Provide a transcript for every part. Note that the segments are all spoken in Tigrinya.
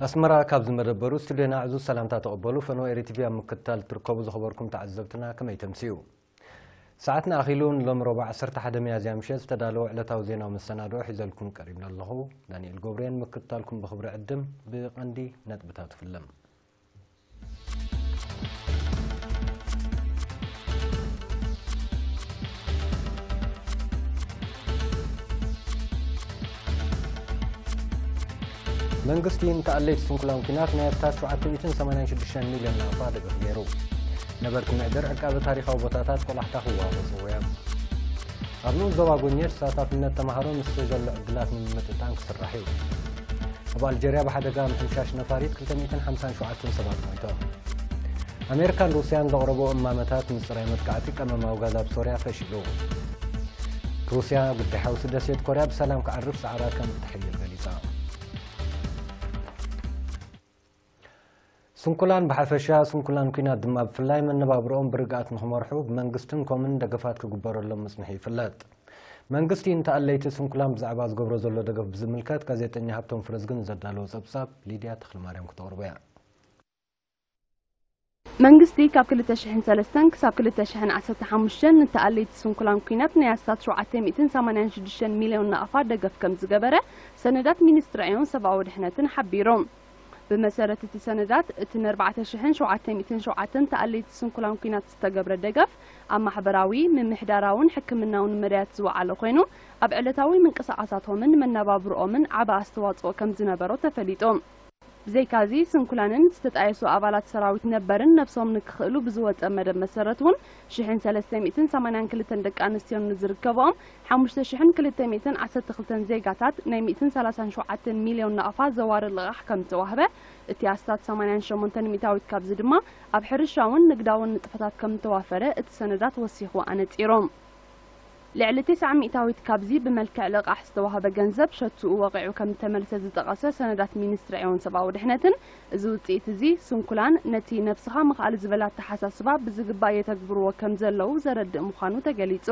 ኣስመራ ካብ ዝመደበሩ ስቱድዮና ዕዙዝ ሰላምታ ተቐበሉ። ፈኖ ኤሪ ቲቪ ኣብ ምክትታል ትርከቡ ዝኸበርኩም ተዓዘብትና ከመይ ተምስዩ? ሰዓትና ኣኺሉ ንሎሚ ረቡዕ ዓሰርተ ሓደ ሚያዝያ ምሸት ዝተዳለወ ዕለታዊ ዜናዊ መሰናድኦ ሒዘልኩም ቀሪብና ኣለኹ። ዳንኤል ጎብሬን ምክትታልኩም ብኽብሪ ዕድም። ብቐንዲ ነጥብታት ፍልም። መንግስቲ ንተኣለይቲ ስንኩላን ኲናት ናይ ኣስታት ሸውዓተ ሚእትን ሰማንያን ሽዱሽተን ሚልዮን ናቕፋ ደገፍ ገይሩ። ነበርቲ ምዕድር ዕቃበ ታሪኻዊ ቦታታት ቆላሕታ ክዋሃቦ ጸውዮም። ኣብ ንኡስ ዞባ ጎኘት ተሳታፍነት ተማሃሮ ምስ ዘሎ ዕድላት ንምምጥጣን ክስራሕ እዩ። ኣብ ኣልጀርያ ብሓደጋ ምሕምሻሽ ነፋሪት ክልተ ሚእትን ሓምሳን ሸውዓተን ሰባት ሞይቶም። ኣሜሪካን ሩስያን ዘቕረብኦ እማመታት ምጽራይ መጥቃዕቲ ቀመማዊ ጋዝ ኣብ ሶርያ ፈሺሉ። ሩስያ ጉዳይ ሓውሲ ደሴት ኮርያ ብሰላም ክዓርፍ ጻዕራ ከም እትሕይል ገሊጻ። ስንኩላን ብሓፈሻ፣ ስንኩላን ኲናት ድማ ብፍላይ መነባብሮኦም ብርግኣት ንኽመርሑ ብመንግስትን ኮምን ደገፋት ክግበረሎም ምጽንሑ ይፍለጥ። መንግስቲ ንተኣለይቲ ስንኩላን ብዛዕባ ዝገብሮ ዘሎ ደገፍ ብዝምልከት ጋዜጠኛ ሃብቶም ፍረዝግን ዘዳለዎ ጸብጻብ ሊድያ ተኽለማርያም ክተቕርቦ እያ። መንግስቲ ካብ ክልተ ሽሕን ሰለስተን ክሳብ ክልተ ሽሕን ዓሰርተ ሓሙሽተን ንተኣለይቲ ስንኩላን ኲናት ናይ ኣስታት ሸውዓተ ሚእትን ሰማንያን ሽዱሽተን ሚልዮን ናቕፋ ደገፍ ከም ዝገበረ ሰነዳት ሚኒስትሪ ዕዮን ሰብኣዊ ድሕነትን ሓቢሩ። ብመሰረት እቲ ሰነዳት፣ እቲ ንኣርባዕተ ሽሕን ሸውዓተ ሚእትን ሸውዓተን ተኣለይቲ ስንኩላን ኲናት ዝተገብረ ደገፍ ኣብ ማሕበራዊ፣ ምምሕዳራውን ሕክምናውን መዳያት ዝወዓለ ኮይኑ፣ ኣብ ዕለታዊ ምንቅስቓሳቶምን መነባብሮኦምን ዓቢ ኣስተዋጽኦ ከም ዝነበሮ ተፈሊጡ። ብዘይካዚ፣ ስንኩላንን ዝተጣየሱ ኣባላት ሰራዊት ነበርን ነብሶም ንክኽእሉ ብዝወጸ መደብ መሰረት እውን፣ ሽሕን ሰለስተ ሚእትን ሰማንያን ክልተን ደቂ ኣንስትዮን ንዝርከብኦም ሓሙሽተ ሽሕን ክልተ ሚእትን ዓሰርተ ክልተን ዜጋታት ናይ ሚእትን ሰላሳን ሸውዓተን ሚልዮን ናቕፋ ዘዋሪ ልቓሕ ከም ዝተዋህበ፣ እቲ ኣስታት ሰማንያን ሸሞንተን ሚእታዊት ካብዚ ድማ ኣብ ሕርሻውን ንግዳውን ንጥፈታት ከም ዝተዋፈረ እቲ ሰነዳት ወሲኹ ኣነጺሩ። ልዕሊ ተስዓ ሚእታዊት ካብዚ ብመልክዕ ልቓሕ ዝተዋህበ ገንዘብ ሸትኡ ወቒዑ ከም ዝተመልሰ ዝጠቐሰ ሰነዳት ሚኒስትሪ ዕዮን ሰብኣዊ ድሕነትን፣ እዚ ውጽኢት እዚ ስንኩላን ነቲ ነብስኻ ምኽኣል ዝብል ኣተሓሳስባ ብዝግባእ የተግብርዎ ከም ዘለዉ ዘረድእ ምዃኑ ተገሊጹ።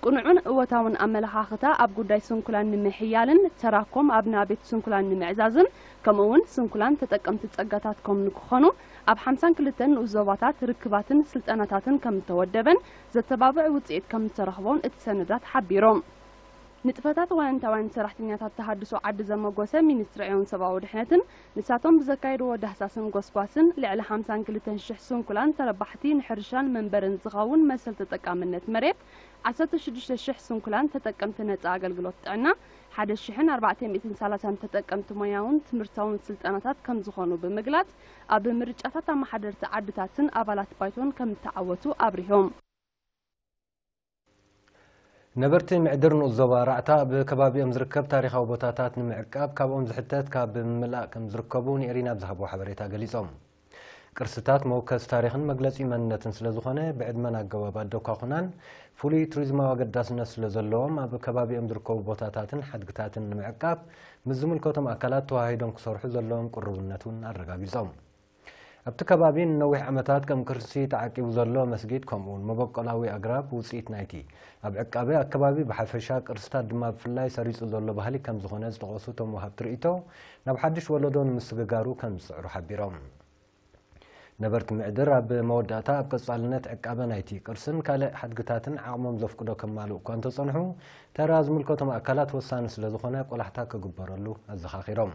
ቅኑዕን እወታውን ኣመለኻኽታ ኣብ ጉዳይ ስንኩላን ንምሕያልን ተራኮም ኣብ ናቤት ስንኩላን ንምዕዛዝን፣ ከምኡ እውን ስንኩላን ተጠቀምቲ ጸጋታት ኮም ንክኾኑ ኣብ ሓምሳን ክልተን ንኡስ ዞባታት ርክባትን ስልጠናታትን ከም እተወደበን ዘተባብዕ ውጽኢት ከም እተረኽቦን እቲ ሰነዳት ሓቢሩ። ንጥፈታት ዋንታውያን ሰራሕተኛታት ተሃድሶ ዓዲ ዘመጎሰ ሚኒስትሪ ዕዮን ሰብኣዊ ድሕነትን፣ ንሳቶም ብዘካየድዎ ዳህሳስን ጎስጓስን፣ ልዕሊ ሓምሳን ክልተን ሽሕ ስንኩላን ተረባሕቲ ንሕርሻን መንበርን ዝኸውን መሰል ተጠቃምነት መሬት፣ ዓሰርተ ሽዱሽተ ሽሕ ስንኩላን ተጠቀምቲ ነጻ ኣገልግሎት ጥዕና፣ ሓደ ሽሕን ኣርባዕተ ሚእትን ሰላሳን ተጠቀምቲ ሞያውን ትምህርታውን ስልጠናታት ከም ዝኾኑ ብምግላጽ፣ ኣብ ምርጫታት ኣመሓደርቲ ዓድታትን ኣባላት ባይቶን ከም እተዓወቱ ኣብሪሆም። ነበርቲ ምዕድር ንኡስ ዞባ ራዕታ ኣብ ከባቢኦም ዝርከብ ታሪኻዊ ቦታታት ንምዕቃብ ካብኦም ዝሕተት ካብ ምምላእ ከም ዝርከቡ ንኤሪና ኣብ ዝሃብዎ ሓበሬታ ገሊጾም። ቅርስታት መወከሲ ታሪኽን መግለጺ መንነትን ስለ ዝኾነ፣ ብዕድመን ኣገባብ ኣደኳኹናን ፍሉይ ቱሪዝማዊ ኣገዳስነት ስለ ዘለዎም፣ ኣብ ከባቢኦም ዝርከቡ ቦታታትን ሓድግታትን ንምዕቃብ ምስ ዝምልከቶም ኣካላት ተዋሃሂዶም ክሰርሑ ዘለዎም ቅሩብነት እውን ኣረጋጊጾም። ኣብቲ ከባቢ ንነዊሕ ዓመታት ከም ቅርሲ ተዓቂቡ ዘሎ መስጊድ፣ ከምኡውን መበቆላዊ ኣግራብ ውጽኢት ናይቲ ኣብ ዕቃበ ኣከባቢ ብሓፈሻ፣ ቅርስታት ድማ ብፍላይ ሰሪጹ ዘሎ ባህሊ ከም ዝኾነ ዝጠቐሱ እቶም ወሃብቲ ርእይቶ፣ ናብ ሓድሽ ወለዶ ንምስግጋሩ ከም ዝጽዕሩ ሓቢሮም። ነበርቲ ምዕድር ኣብ መወዳእታ ኣብ ቀጻልነት ዕቃበ ናይቲ ቅርስን ካልእ ሓድግታትን ዓቕሞም ዘፍቅዶ ከማልኡ እኳ እንተጸንሑ፣ ተራ ዝምልከቶም ኣካላት ወሳኒ ስለ ዝኾነ ቆላሕታ ክግበረሉ ኣዘኻኺሮም።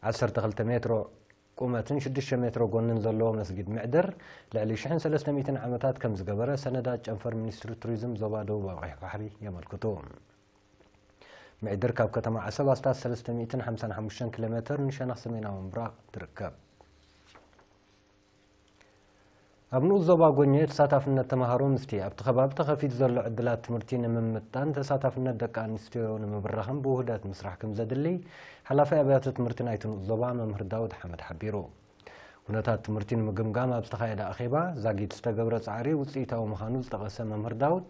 ዓሰርተ ክልተ ሜትሮ ቁመትን ሽዱሽተ ሜትሮ ጎንን ዘለዎ መስጊድ ምዕድር ልዕሊ ሽሕን ሰለስተ ሚእትን ዓመታት ከም ዝገበረ ሰነዳት ጨንፈር ሚኒስትሪ ቱሪዝም ዞባ ደቡባዊ ቀይሕ ባሕሪ የመልክቱ። ምዕድር ካብ ከተማ ዓሰብ ኣስታት ሰለስተ ሚእትን ሓምሳን ሓሙሽተን ኪሎ ሜትር ንሸነኽ ሰሜናዊ ምብራቕ ትርከብ። ኣብ ንኡስ ዞባ ጎኘ ተሳታፍነት ተምሃሮ ምስቲ ኣብቲ ከባቢ ተኸፊቱ ዘሎ ዕድላት ትምህርቲ ንምምጥጣን ተሳታፍነት ደቂ ኣንስትዮ ንምብራኽን ብውህደት ምስራሕ ከም ዘድሊ ሓላፊ ኣብያተ ትምህርቲ ናይቲ ንኡስ ዞባ መምህር ዳውድ ሓመድ ሓቢሩ። ኩነታት ትምህርቲ ንምግምጋም ኣብ ዝተኻየደ ኣኼባ ዛጊድ ዝተገብረ ጻዕሪ ውጽኢታዊ ምዃኑ ዝጠቐሰ መምህር ዳውድ፣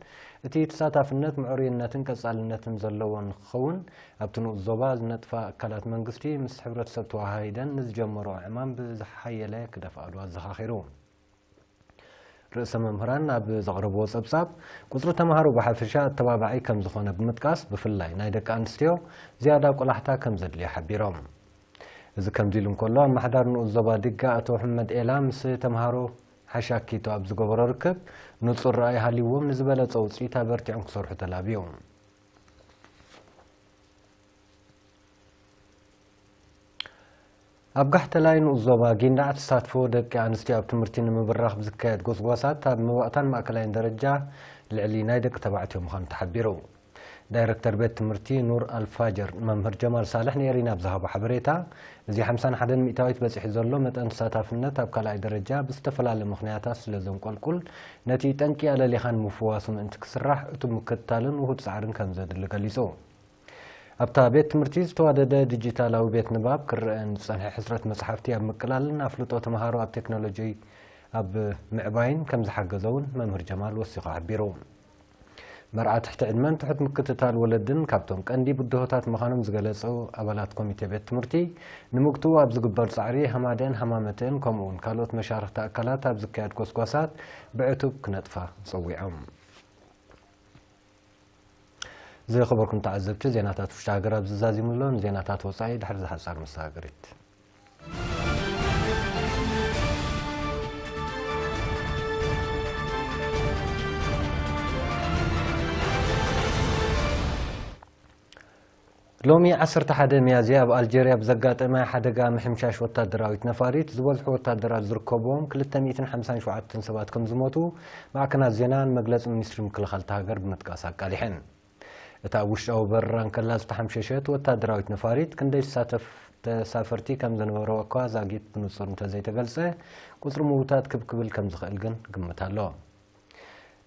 እቲ ተሳታፍነት ምዕሩይነትን ቀጻልነትን ዘለዎ ንክኸውን ኣብቲ ንኡስ ዞባ ዝነጥፋ ኣካላት መንግስቲ ምስ ሕብረተሰብ ተወሃሂደን ንዝጀመርኦ ዕማም ብዝሓየለ ክደፍኣሉ ኣዘኻኺሩ። ርእሰ መምህራን ኣብ ዘቕረብዎ ጸብጻብ፣ ቁጽሪ ተምሃሮ ብሓፈሻ ኣተባባዒ ከም ዝኾነ ብምጥቃስ፣ ብፍላይ ናይ ደቂ ኣንስትዮ ዝያዳ ቆላሕታ ከም ዘድልዮ ሓቢሮም። እዚ ከምዚ ኢሉ እንከሎ፣ ኣመሓዳሪ ንኡስ ዞባ ዲጋ ኣቶ ሕመድ ኤላ ምስ ተምሃሮ ሓሻኪቶ ኣብ ዝገበሮ ርክብ፣ ንጹር ራእይ ሃልይዎም ንዝበለጸ ውጽኢት ኣበርቲዖም ክሰርሑ ተላብዮም። ኣብ ጋሕተላይ ንኡስ ዞባ ጊንዳዕ ተሳትፎ ደቂ ኣንስትዮ ኣብ ትምህርቲ ንምብራኽ ብዝካየድ ጎስጓሳት ኣብ መባእታን ማእከላይን ደረጃ ልዕሊ ናይ ደቂ ተባዕትዮ ምዃኑ ተሓቢሩ። ዳይረክተር ቤት ትምህርቲ ኑር ኣልፋጀር መምህር ጀማል ሳልሕ ንኤሪና ኣብ ዝሃቦ ሓበሬታ፣ እዚ ሓምሳን ሓደን ሚእታዊት በጺሑ ዘሎ መጠን ተሳታፍነት ኣብ ካልኣይ ደረጃ ብዝተፈላለየ ምኽንያታት ስለ ዘንቆልቁል፣ ነቲ ጠንቂ ኣለሊኻ ንምፍዋሱ ምእንቲ ክስራሕ እቱብ ምክትታልን ውሁድ ጻዕርን ከም ዘድሊ ገሊጹ። ኣብታ ቤት ትምህርቲ ዝተዋደደ ዲጂታላዊ ቤት ንባብ ክረአ ንዝጸንሐ ሕጽረት መጽሓፍቲ ኣብ ምቅላልን ኣፍልጦ ተምሃሮ ኣብ ቴክኖሎጂ ኣብ ምዕባይን ከም ዝሓገዘ እውን መምህር ጀማል ወሲኹ ሓቢሩ። መርዓ ትሕቲ ዕድመን ትሑት ምክትታል ወለድን ካብቶም ቀንዲ ብድሆታት ምዃኖም ዝገለጹ ኣባላት ኮሚቴ ቤት ትምህርቲ፣ ንምግትኡ ኣብ ዝግበር ጻዕሪ ሃማደን ሃማመተን ከምኡ እውን ካልኦት መሻርኽቲ ኣካላት ኣብ ዝካየድ ጎስጓሳት ብዕቱብ ክነጥፋ ጸዊዖም። ዝኸበርኩም ተዓዘብቲ፣ ዜናታት ውሽጢ ሃገር ኣብዚ ዛዚሙ ኣሎ። ንዜናታት ወጻኢ ድሕሪ ዝሓጻር መሰጋገሪት። ሎሚ ዓሰርተ ሓደ ሚያዝያ ኣብ ኣልጀርያ ብዘጋጠመ ሓደጋ ምሕምሻሽ ወታደራዊት ነፋሪት ዝበዝሑ ወታደራት ዝርከብዎም ክልተ ሚእትን ሓምሳን ሸውዓተን ሰባት ከም ዝሞቱ ማዕከናት ዜናን መግለጺ ሚኒስትሪ ምክልኻል እታ ሃገር ብምጥቃስ ኣቃሊሐን። እታ ኣብ ውሽጣዊ በረራ እንከላ ዝተሓምሸሸት ወታደራዊት ነፋሪት ክንደይ ዝሳተፍ ተሳፈርቲ ከም ዝነበረዋ እኳ ዛጊት ብንጹር እንተዘይተገልጸ፣ ቁጽሪ ምዉታት ክብ ክብል ከም ዝኽእል ግን ግምት ኣሎ።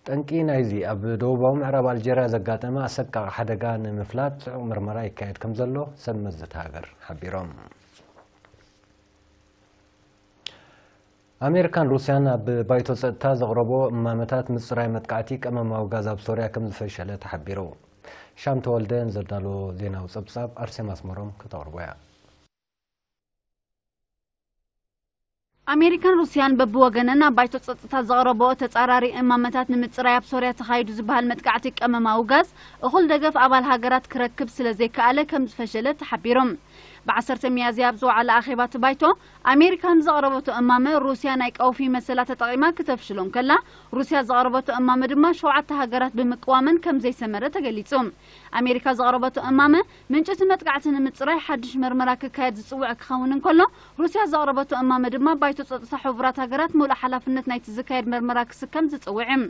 ጠንቂ ናይዚ ኣብ ደቡባዊ ምዕራብ ኣልጀርያ ዘጋጠመ ኣሰቃቒ ሓደጋ ንምፍላጥ ጽዑቕ ምርመራ ይካየድ ከም ዘሎ ሰብ መዚ እታ ሃገር ሓቢሮም። ኣሜሪካን ሩስያን ኣብ ባይቶ ጸጥታ ዘቕረቦ እማመታት ምጽራይ መጥቃዕቲ ቀመማዊ ጋዝ ኣብ ሶርያ ከም ዝፈሸለ ተሓቢሩ። ሻም ተወልደ ንዘዳለዎ ዜናዊ ጸብጻብ ኣርሴማ ኣስመሮም ከተቕርቦ እያ። ኣሜሪካን ሩስያን በብወገነን ኣብ ባይቶ ጸጥታ ዘቕረቦ ተጻራሪ እማመታት ንምጽራይ ኣብ ሶርያ ተኻይዱ ዝበሃል መጥቃዕቲ ቀመማዊ ጋዝ እኹል ደገፍ ኣባል ሃገራት ክረክብ ስለ ዘይከኣለ ከም ዝፈሸለ ተሓቢሮም። ብዓሰርተ ሚያዝያ ኣብ ዝወዓለ ኣኼባ እቲ ባይቶ፣ ኣሜሪካ ንዘቕረበቶ እማመ ሩስያ ናይ ቀውፊ መሰላ ተጠቒማ ክተፍሽሎ እንከላ፣ ሩስያ ዘቕረበቶ እማመ ድማ ሸውዓተ ሃገራት ብምቅዋመን ከም ዘይሰመረ ተገሊጹ። ኣሜሪካ ዘቕረበቶ እማመ ምንጪ እቲ መጥቃዕቲ ንምጽራይ ሓድሽ መርመራ ክካየድ ዝጽውዕ ክኸውን እንከሎ፣ ሩስያ ዘቕረበቶ እማመ ድማ ባይቶ ጸጥታ ሕቡራት ሃገራት ሙሉእ ሓላፍነት ናይቲ ዝካየድ መርመራ ክስከም ዝጽውዕ እዩ።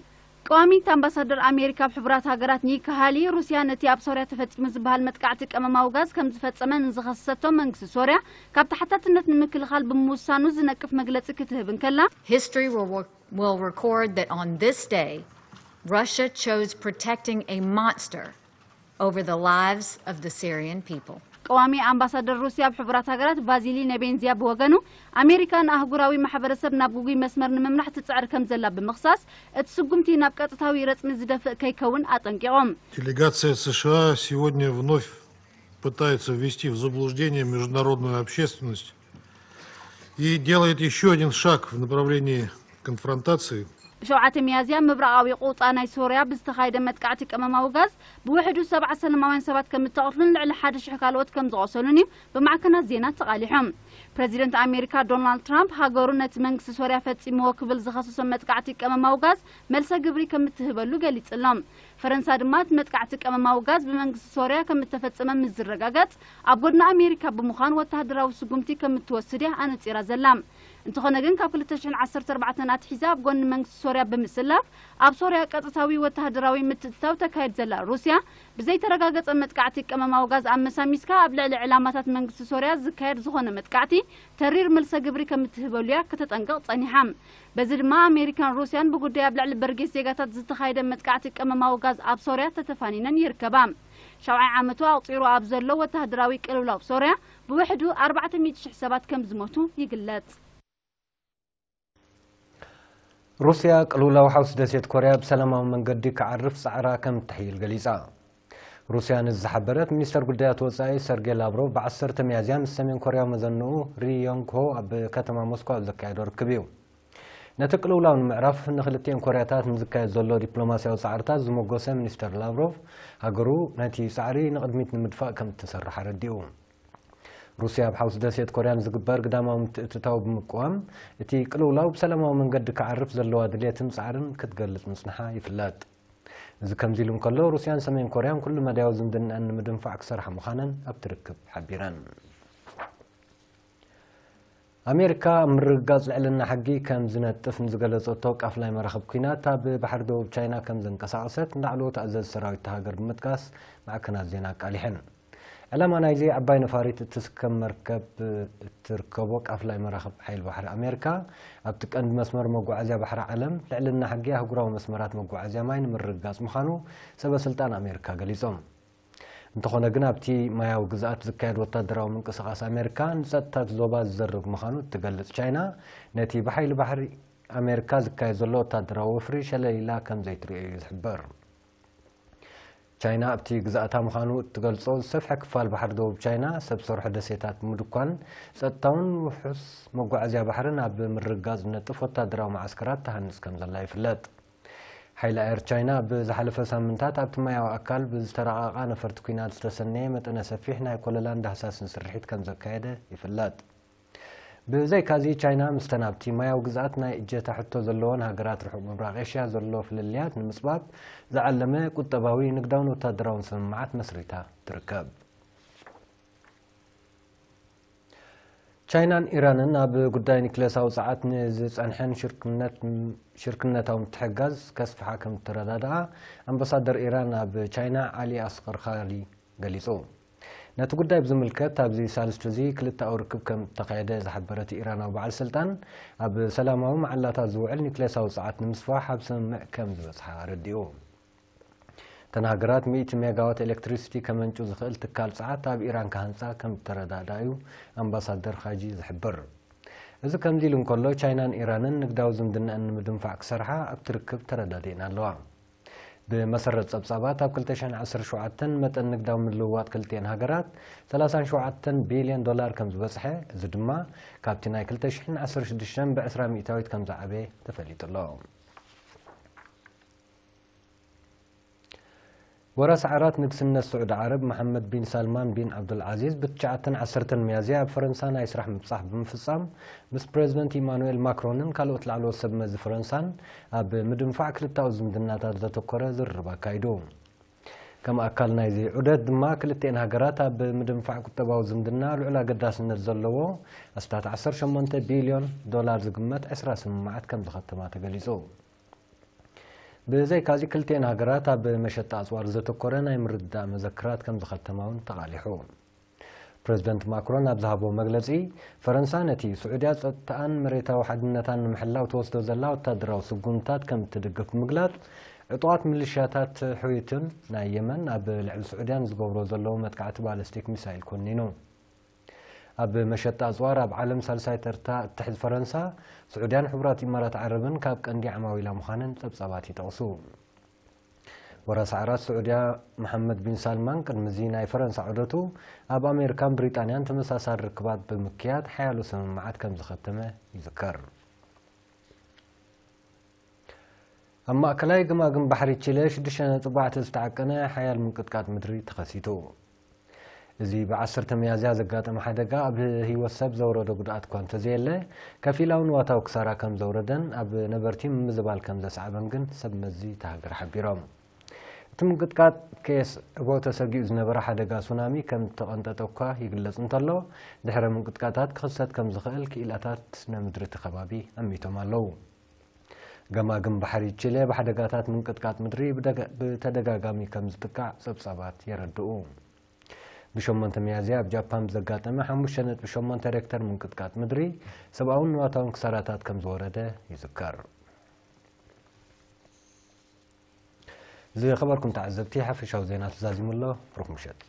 ቀዋሚት ኣምባሳደር ኣሜሪካ ኣብ ሕቡራት ሃገራት ኒካ ሃሊ፣ ሩስያ ነቲ ኣብ ሶርያ ተፈጺሙ ዝበሃል መጥቃዕቲ ቀመማዊ ጋዝ ከም ዝፈጸመ ንዝኸሰሰቶ መንግስቲ ሶርያ፣ ካብ ተሓታትነት ንምክልኻል ብምውሳኑ ዝነቅፍ መግለጺ ክትህብ እንከላ፣ History will, will record that on this day, Russia chose protecting a monster over the lives of the Syrian people. ቀዋሚ ኣምባሳደር ሩስያ ኣብ ሕቡራት ሃገራት ቫዚሊ ኔቤንዚያ ብወገኑ፣ ኣሜሪካ ንኣህጉራዊ ማሕበረሰብ ናብ ግጉይ መስመር ንምምራሕ ትጽዕር ከም ዘላ ብምኽሳስ፣ እቲ ስጉምቲ ናብ ቀጥታዊ ረጽሚ ዝደፍእ ከይከውን ኣጠንቂቖም። Делегация США сегодня вновь пытается ввести в заблуждение международную общественность и делает еще один шаг в направлении конфронтации. ብሸውዓተ ሚያዝያ ምብራቓዊ ቁጣ ናይ ሶርያ ብዝተኻየደ መጥቃዕቲ ቀመማዊ ጋዝ ብውሕዱ ሰብዓ ሰላማውያን ሰባት ከም እተቐትሉን ልዕሊ ሓደ ሽሕ ካልኦት ከም ዝቖሰሉን እዩ ብማዕከናት ዜና ተቓሊሖም። ፕረዚደንት ኣሜሪካ ዶናልድ ትራምፕ፣ ሃገሩ ነቲ መንግስቲ ሶርያ ፈጺምዎ ክብል ዝኸሰሶ መጥቃዕቲ ቀመማዊ ጋዝ መልሰ ግብሪ ከም እትህበሉ ገሊጹ ኣሎ። ፈረንሳ ድማ እቲ መጥቃዕቲ ቀመማዊ ጋዝ ብመንግስቲ ሶርያ ከም እተፈጸመ ምስ ዝረጋገጽ፣ ኣብ ጎድኒ ኣሜሪካ ብምዃን ወተሃደራዊ ስጉምቲ ከም እትወስድ እያ ኣነጺራ ዘላ። እንተኾነ ግን፣ ካብ ክልተ ሽሕን ዓሰርተ ኣርባዕተን ኣትሒዛ ኣብ ጎኒ መንግስቲ ሶርያ ብምስላፍ፣ ኣብ ሶርያ ቀጥታዊ ወተሃደራዊ ምትእትታው ተካይድ ዘላ ሩስያ፣ ብዘይተረጋገጸ መጥቃዕቲ ቀመማዊ ጋዝ ኣመሳሚስካ ኣብ ልዕሊ ዕላማታት መንግስቲ ሶርያ ዝካየድ ዝኾነ መጥቃዕቲ ተሪር መልሰ ግብሪ ከም እትህበሉ እያ ከተጠንቅቕ ጸኒሓ። በዚ ድማ ኣሜሪካን ሩስያን ብጉዳይ ኣብ ልዕሊ በርጌስ ዜጋታት ዝተኻየደ መጥቃዕቲ ቀመማዊ ጋዝ ኣብ ሶርያ ተተፋኒነን ይርከባ። ሻውዓይ ዓመቱ ኣቑጺሩ ኣብ ዘሎ ወተሃደራዊ ቅልውላው ሶርያ ብውሕዱ ኣርባዕተ ሚእቲ ሽሕ ሰባት ከም ዝሞቱ ይግለጽ። ሩስያ ቅልውላው ሓውሲ ደሴት ኮርያ ብሰላማዊ መንገዲ ክዓርፍ ጻዕራ ከም እተሕይል ገሊጻ። ሩስያ ነዚ ዝሓበረት፣ ሚኒስተር ጉዳያት ወጻኢ ሰርጌ ላቭሮቭ ብዓሰርተ ሚያዝያ ምስ ሰሜን ኮርያዊ መዘንኡ ሪ ዮንግ ሆ ኣብ ከተማ ሞስኮ ኣብ ዘካየዶ ርክብ እዩ። ነቲ ቅልውላው ንምዕራፍ ንክልቲኤን ኮርያታት ንዝካየድ ዘሎ ዲፕሎማስያዊ ጻዕርታት ዝሞገሰ ሚኒስተር ላቭሮቭ፣ ሃገሩ ነቲ ጻዕሪ ንቕድሚት ንምድፋእ ከም እትሰርሕ ኣረዲኡ። ሩስያ ኣብ ሓውሲ ደሴት ኮርያ ንዝግበር ግዳማዊ ምትእትታው ብምቅዋም፣ እቲ ቅልውላው ብሰላማዊ መንገዲ ክዓርፍ ዘለዋ ድልየትን ጻዕርን ክትገልጽ ምጽንሓ ይፍለጥ። እዚ ከምዚ ኢሉ እንከሎ፣ ሩስያን ሰሜን ኮርያን ኩሉ መዳያዊ ዝምድናኣን ንምድንፋዕ ክሰርሓ ምዃነን ኣብቲ ርክብ ሓቢረን። ኣሜሪካ ኣብ ምርግጋጽ ልዕልና ሕጊ ከም ዝነጥፍ ንዝገለጸቶ ቃፍላይ መራኽብ ኲናት ኣብ ባሕሪ ደቡብ ቻይና ከም ዘንቀሳቐሰት ንላዕለዎት ኣዘዝቲ ሰራዊት እታ ሃገር ብምጥቃስ ማዕከናት ዜና ኣቃሊሐን። ዕላማ ናይዚ ዓባይ ነፋሪት እትስከም መርከብ እትርከቦ ቃፍላይ መራኽብ ሓይሊ ባሕሪ ኣሜሪካ፣ ኣብቲ ቀንዲ መስመር መጓዓዝያ ባሕሪ ዓለም ልዕልና ሕጊ ኣህጉራዊ መስመራት መጓዓዝያ ማይ ንምርግጋጽ ምዃኑ ሰበ ስልጣን ኣሜሪካ ገሊጾም። እንተኾነ ግን ኣብቲ ማያዊ ግዝኣት ዝካየድ ወታደራዊ ምንቅስቓስ ኣሜሪካ ንጸጥታ እቲ ዞባ ዝዘርግ ምዃኑ እትገልጽ ቻይና፣ ነቲ ብሓይሊ ባሕሪ ኣሜሪካ ዝካየድ ዘሎ ወታደራዊ ወፍሪ ሸለል ኢላ ከም ዘይትርእዮ እዩ ዝሕበር። ቻይና ኣብቲ ግዝኣታ ምዃኑ እትገልጾ ዝሰፍሐ ክፋል ባሕሪ ደቡብ ቻይና ሰብ ሰርሖ ደሴታት ብምድኳን ጸጥታውን ውሑስ መጓዓዝያ ባሕርን ኣብ ምርግጋጽ ዝነጥፍ ወታደራዊ መዓስከራት ትሃንጽ ከም ዘላ ይፍለጥ። ሓይሊ ኣየር ቻይና ኣብ ዝሓለፈ ሳምንታት ኣብቲ ማያዊ ኣካል ብዝተረቓቓ ነፈርቲ ኲናት ዝተሰነየ መጠነ ሰፊሕ ናይ ኮለላን ዳህሳስን ስርሒት ከም ዘካየደ ይፍለጥ። ብዘይካዚ ቻይና ምስተን ኣብቲ ማያዊ ግዝኣት ናይ እጀታ ሕቶ ዘለወን ሃገራት ርሑቕ ምብራቕ ኤሽያ ዘሎ ፍልልያት ንምጽባብ ዝዓለመ ቁጠባዊ፣ ንግዳውን ወታደራውን ስምምዓት መስሪታ ትርከብ። ቻይናን ኢራንን ኣብ ጉዳይ ኒክሌሳዊ ጸዓት ንዝጸንሐን ሽርክነት-፣ ሽርክነታዊ ምትሕግጋዝ ከስፍሓ ከም እተረዳድኣ ኣምባሳደር ኢራን ኣብ ቻይና ዓሊ ኣስቀርኻሪ ገሊጹ። ነቲ ጉዳይ ብዝምልከት ኣብዚ ሳልስቲ እዚ ክልተኣዊ ርክብ ከም እተኻየደ ዝሓበረ እቲ ኢራናዊ በዓል ስልጣን፣ ኣብ ሰላማዊ መዓላታት ዝውዕል ኒክሌሳዊ ጸዓት ንምስፋሕ ኣብ ስምምዕ ከም ዝበጽሓ ኣረዲኡ። እተን ሃገራት ሚእቲ ሜጋዋት ኤሌክትሪሲቲ ከመንጩ ዝኽእል ትካል ጸዓት ኣብ ኢራን ክሃንጻ ከም እተረዳድኣ'ዩ ኣምባሳደር ኻጂ ዝሕብር። እዚ ከምዚ ኢሉ እንከሎ፣ ቻይናን ኢራንን ንግዳዊ ዝምድናኣን ንምድንፋዕ ክሰርሓ ኣብቲ ርክብ ተረዳዲእን ኣለዋ። ብመሰረት ጸብጻባት፣ ኣብ ክልተ ሽሕን ዓሰርተ ሸውዓተን መጠን ንግዳዊ ምልውዋጥ ክልቲኤን ሃገራት ሰላሳን ሸውዓተን ቢልዮን ዶላር ከም ዝበጽሐ፣ እዚ ድማ ካብቲ ናይ ክልተ ሽሕን ዓሰርተ ሽዱሽተን ብዕስራ ሚእታዊት ከም ዝዓበየ ተፈሊጡ ኣሎ። ወራስ ዓራት ንግስነት ስዑዲ ዓረብ መሓመድ ቢን ሳልማን ቢን ዓብዱልዓዚዝ ብትሽዓተን ዓሰርተን ሚያዝያ ኣብ ፈረንሳ ናይ ስራሕ ምብጻሕ ብምፍጻም፣ ምስ ፕረዚደንት ኢማኑኤል ማክሮንን ካልኦት ላዕለዎት ሰብ መዚ ፈረንሳን ኣብ ምድንፋዕ ክልተኣዊ ዝምድናታት ዘተኮረ ዝርርብ ኣካይዱ። ከም ኣካል ናይዚ ዑደት ድማ፣ ክልቲኤን ሃገራት ኣብ ምድንፋዕ ቁጠባዊ ዝምድና ልዑል ኣገዳስነት ዘለዎ ኣስታት ዓሰርተ ሸሞንተ ቢልዮን ዶላር ዝግመት ዕስራ ስምምዓት ከም ዝኸተማ ተገሊጹ። ብዘይካዚ፣ ክልቲኤን ሃገራት ኣብ መሸጣ ኣጽዋር ዘተኮረ ናይ ምርድዳእ መዘክራት ከም ዝኸተማ እውን ተቓሊሑ። ፕረዚደንት ማክሮን ኣብ ዝሃቦ መግለጺ፣ ፈረንሳ ነቲ ስዑድያ ጸጥታኣን መሬታዊ ሓድነታን ንምሕላው ትወስዶ ዘላ ወታደራዊ ስጉምታት ከም እትድግፍ ብምግላጽ፣ ዕጡቓት ሚሊሽያታት ሑቲን ናይ የመን ኣብ ልዕሊ ስዑድያ ንዝገብሮ ዘለዉ መጥቃዕቲ ባለስቲክ ሚሳይል ኮኒኑ። ኣብ መሸጣ ኣጽዋር ኣብ ዓለም ሳልሳይ ተርታ እትሕዝ ፈረንሳ፣ ስዑድያን ሕቡራት ኢማራት ዓረብን ካብ ቀንዲ ዓማዊላ ምዃነን ጸብጻባት ይጠቕሱ። ወራስ ዓራት ስዑድያ መሓመድ ቢን ሳልማን ቅድሚ እዚ ናይ ፈረንሳ ዑደቱ፣ ኣብ ኣሜሪካን ብሪጣንያን ተመሳሳሊ ርክባት ብምክያድ ሓያሎ ስምምዓት ከም ዝኸተመ ይዝከር። ኣብ ማእከላይ ገማግም ባሕሪ ቺለ ሽዱሽተ ነጥቢ ኣርባዕተ ዝተዓቀነ ሓያል ምንቅጥቃጥ ምድሪ ተኸሲቱ። እዚ ብዓሰርተ ሚያዝያ ዘጋጠመ ሓደጋ ኣብ ህይወት ሰብ ዘውረዶ ጉድኣት እኳ እንተዘየለ፣ ከፊላዊ ንዋታዊ ክሳራ ከም ዘውረደን ኣብ ነበርቲ ምምዝባል ከም ዘስዓበን ግን ሰብ መዚ እታ ሃገር ሓቢሮም። እቲ ምንቅጥቃጥ ከየስዕቦ ተሰጊኡ ዝነበረ ሓደጋ ሱናሚ ከም እተቐንጠጠ እኳ ይግለጽ እንተሎ፣ ድሕረ ምንቅጥቃጣት ክኽሰት ከም ዝኽእል ክኢላታት ስነ ምድሪ እቲ ከባቢ ኣሚቶም ኣለዉ። ገማግም ባሕሪ ቺለ ብሓደጋታት ምንቅጥቃጥ ምድሪ ብደገ-፣ ብተደጋጋሚ ከም ዝጥቃዕ ጸብጻባት የረድኡ። ብሸሞንተ ሚያዝያ ኣብ ጃፓን ብዘጋጠመ ሓሙሽተ ነጥቢ ሸሞንተ ሬክተር ምንቅጥቃጥ ምድሪ ሰብኣውን ንዋታውን ክሳራታት ከም ዝወረደ ይዝከር። ዝኸበርኩም ተዓዘብቲ፣ ሓፈሻዊ ዜና ተዛዚሙ ኣሎ። ብሩኽ ምሸት።